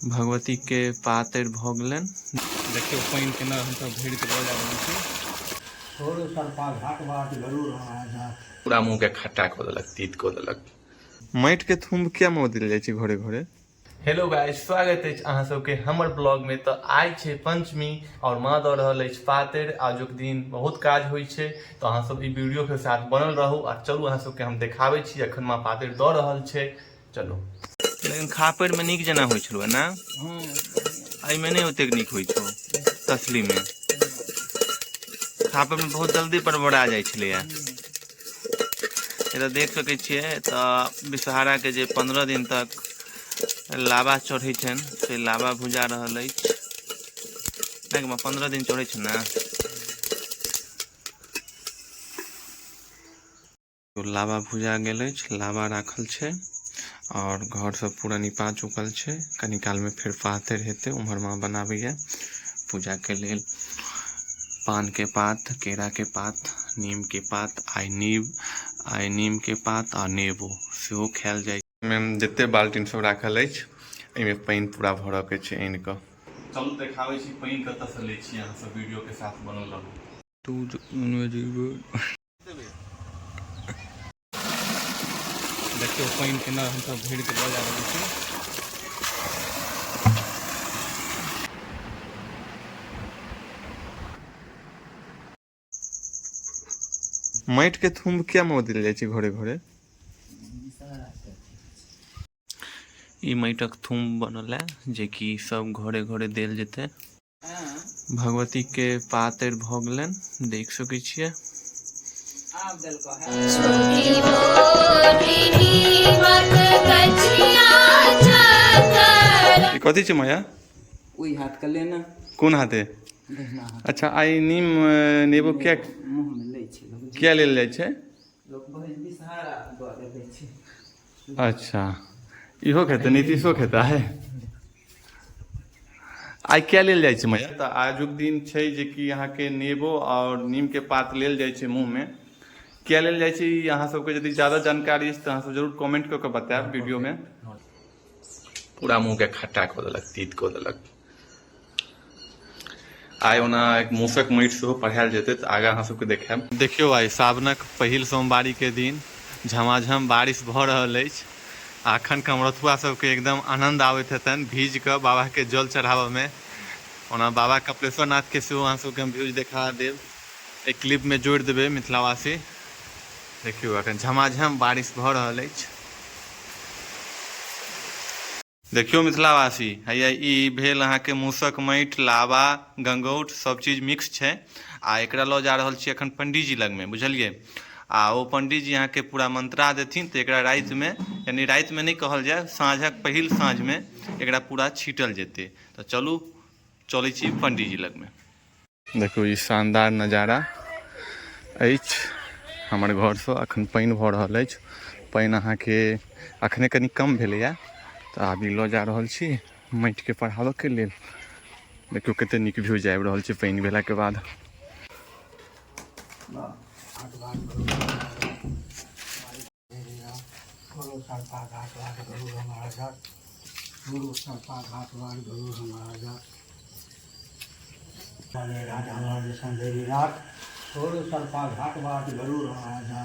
भगवती के पातरि भऽ गेलनि। देखियौ पानि केना हमसब भरि कऽ लऽ जा रहल छी। छोड़ू सरपा घाट बाट गरुड़ हमारा जात। पूरा मुँह के खट्टा कऽ देलक, तीत कऽ देलक। माटि के थुम्ब किया मऽ देल जाइ छै घरे घरे? हेलो गाइस, स्वागत अछि अहाँ सबके हमर ब्लॉग में। तऽ आइ छै पंचमी और माँ दऽ रहल अछि पातरि। आजुक दिन बहुत काज होइ छै, तऽ अहाँ सब ई वीडियो के साथ बनल रहू। आ चलू अहाँ सबके हम देखाबै छी अखन माँ पातरि दऽ रहल छै। चलू। लेकिन खापड़ि में नीक जेना होइ छलौ ने? एहिमे नहि ओतेक नीक होइ छौ। तसली में खापड़ि में बहुत जल्दी बड़बड़ा जाइ छलैया। एतऽ देख सकै छियै तऽ विषहारा के जे 15 दिन तक लावा चढ़ै छनि से लावा भुजा रहल अछि। नहि 15 दिन चढ़ै छै ने। लावा भुजा गेल अछि, लावा राखल छै और घर सब पूरा निपा चुकल छै। कनी काल में फेर पातरि हेतै। उम्हर माँ बनाबैया पूजा के लेल पान के पात, केरा के पात, नीम के पात। आइ नीम के पात आ नेबो सेहो खायल जाइ। में जते बाल्टीन सब राखल अछि एहिमे पानि पूरा भरऽ के छै आनि कऽ। चलू देखाबै छी पानि कतऽ से लै छी। अहाँ सब वीडियो के साथ बनल रहू। देखियौ पानि केना हमसब भरि कऽ लऽ जा रहल छी। माटि के थुम्ब किया मऽ देल जाइ छै घरे घरे? ई माटिक थुम्ब बनल है जेकि सब घरे घरे देल जेतै। भगवती के पातरि भऽ गेलनि, देख सकै छियै। ई कथी छै माया? ओहि हाथ के लेना। कोन हाथे? दहिना हाथ। अच्छा, आइ नीम नेबो किया मुँह में लै छै लोक? किया लेल जाइ छै? लोक बहुत विषहारा दुआरे लै छै। अच्छा, इहो खेतै, नीतीशो खेता है। आइ किया लेल जाइ छै मैया? तऽ आजुक दिन छै जे कि अहाँके नेबो और नीम के पात लेल जाइ छै मुँह में। किया लेल जाइ छै ई अहाँ सबके यदि ज्यादा जानकारी अछि तऽ अहाँ सब जरूर कमेंट कऽ के बतायब वीडियो में। पूरा मुँह के खट्टा कऽ देलक, तीत कऽ देलक। आइ ओना एक मूसक माटि सेहो पढ़ायल जेतै तऽ आगाँ अहाँ सबके देखायब। देखियौ आइ सावनक पहिल सोमवारी के दिन झमाझम बारिश भऽ रहल अछि। आ अखन कमरथुआ सबके एकदम आनंद आबैत हेतनि भीज कऽ बाबा के जल चढ़ाबऽ में। ओना बाबा कपिलेश्वर नाथ के सेहो अहाँ सबके हम व्यूज देखा देब, एक क्लिप में जोड़ि देबै मिथिलावासी। देखियौ अखन झमाझम बारिश भऽ रहल अछि। देखियौ मिथिलावासी, हैया ई भेल अहाँके मूसक माटि, लावा, गंगौट सब चीज मिक्स छै। आ एकरा लऽ जा रहल छी अखन पंडीजी लगमे, बुझलियै? आ ओ पंडीजी अहाँके पूरा मंत्रा देथिन तऽ एकरा रातिमे, यानी रातिमे नहि कहल जाय, साँझक पहिल साँझमे एकरा पूरा छीटल जेतै। तऽ चलू चलै छी पंडीजी लगमे। देखू ई शानदार नजारा अछि हमर घरसँ। अखन पानि भऽ रहल अछि। पानि अहाँके अखने कनि कम भेलैया, तऽ आब ई लऽ जा रहल छी माटिके पढ़ाबऽके लेल। देखियौ कते नीक व्यूज आबि रहल छै पानि भेलाके बाद। राजा